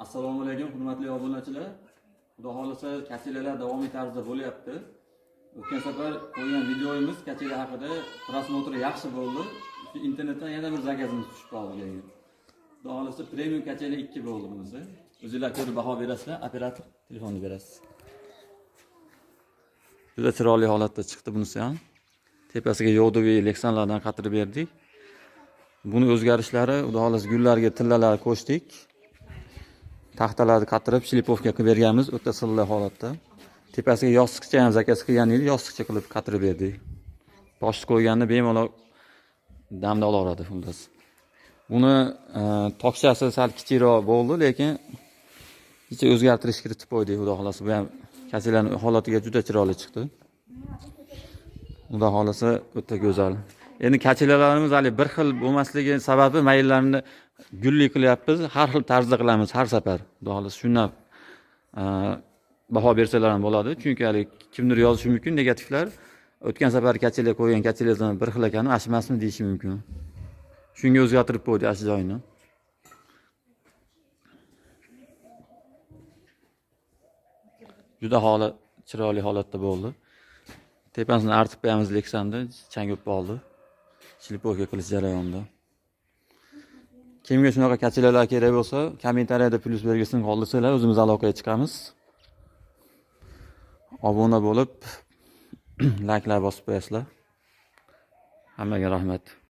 Assalomu alaykum, hurmatli obunachilar. Xudo xohlasa, качеля lar davomiy tarzda bo'lyapti. O'tgan safar qo'ygan videomiz качеля haqida просмотр i yaxshi bo'ldi. Shu internetdan yana bir заказ imiz tushib qoldi keyin. Xudo xohlasa, premium качеля 2 bo'ldi bunisi. O'zinglar ko'rib baho berasizlar, operator telefonni berasiz. Juda chiroyli holatda chiqdi bunisi ham. Tepasiga йодовый leksanlardan qatirib berdik. Buni o'zgarishlari, Xudo xohlasa, gullarga tillalar qo'shdik. Taxtalarni qatirib шлифовка qilib berganmiz o'ta silliq holatda. Tepasiga yostiqcha ham заказ qilgan edi, yostiqcha qilib qatirib berdik. Toshni qo'yganda bemalol damda olaveradi xullas. Buni tokchasi sal kichikroq bo'ldi, lekin kecha o'zgartirish kiritib qo'ydik, Xudo xohlasa. Bu ham качеля ning holatiga juda chiroyli chiqdi. Xudo xohlasa, o'ta go'zal. Endi качеля larimiz hali bir xil bo'lmasligi sababi mayllarini gulli qilyapmiz, har xil tarzda qilamiz har safar. Xudo xohlasa, shundan baho bersalar ham bo'ladi. Chunki hali kimdir yozishi mumkin negativlar. O'tgan safar качеля qo'ygan качеля dan bir xil ekan, shu emasmi deyishi mumkin. Shunga o'zgartirib qo'ydik shu joyini. Juda holat chiroyli holatda bo'ldi. Tepasini artib qo'yamiz leksanda, chang o'pib oldi. Шлифовка qilish jarayonida. Kimga shunaqa качеля lar kerak bo'lsa, kommentariyada plyus belgisini qoldirsanglar, o'zimiz aloqaga chiqamiz. Obuna bo'lib, layklar bosib qo'yasizlar. Hammaga rahmat.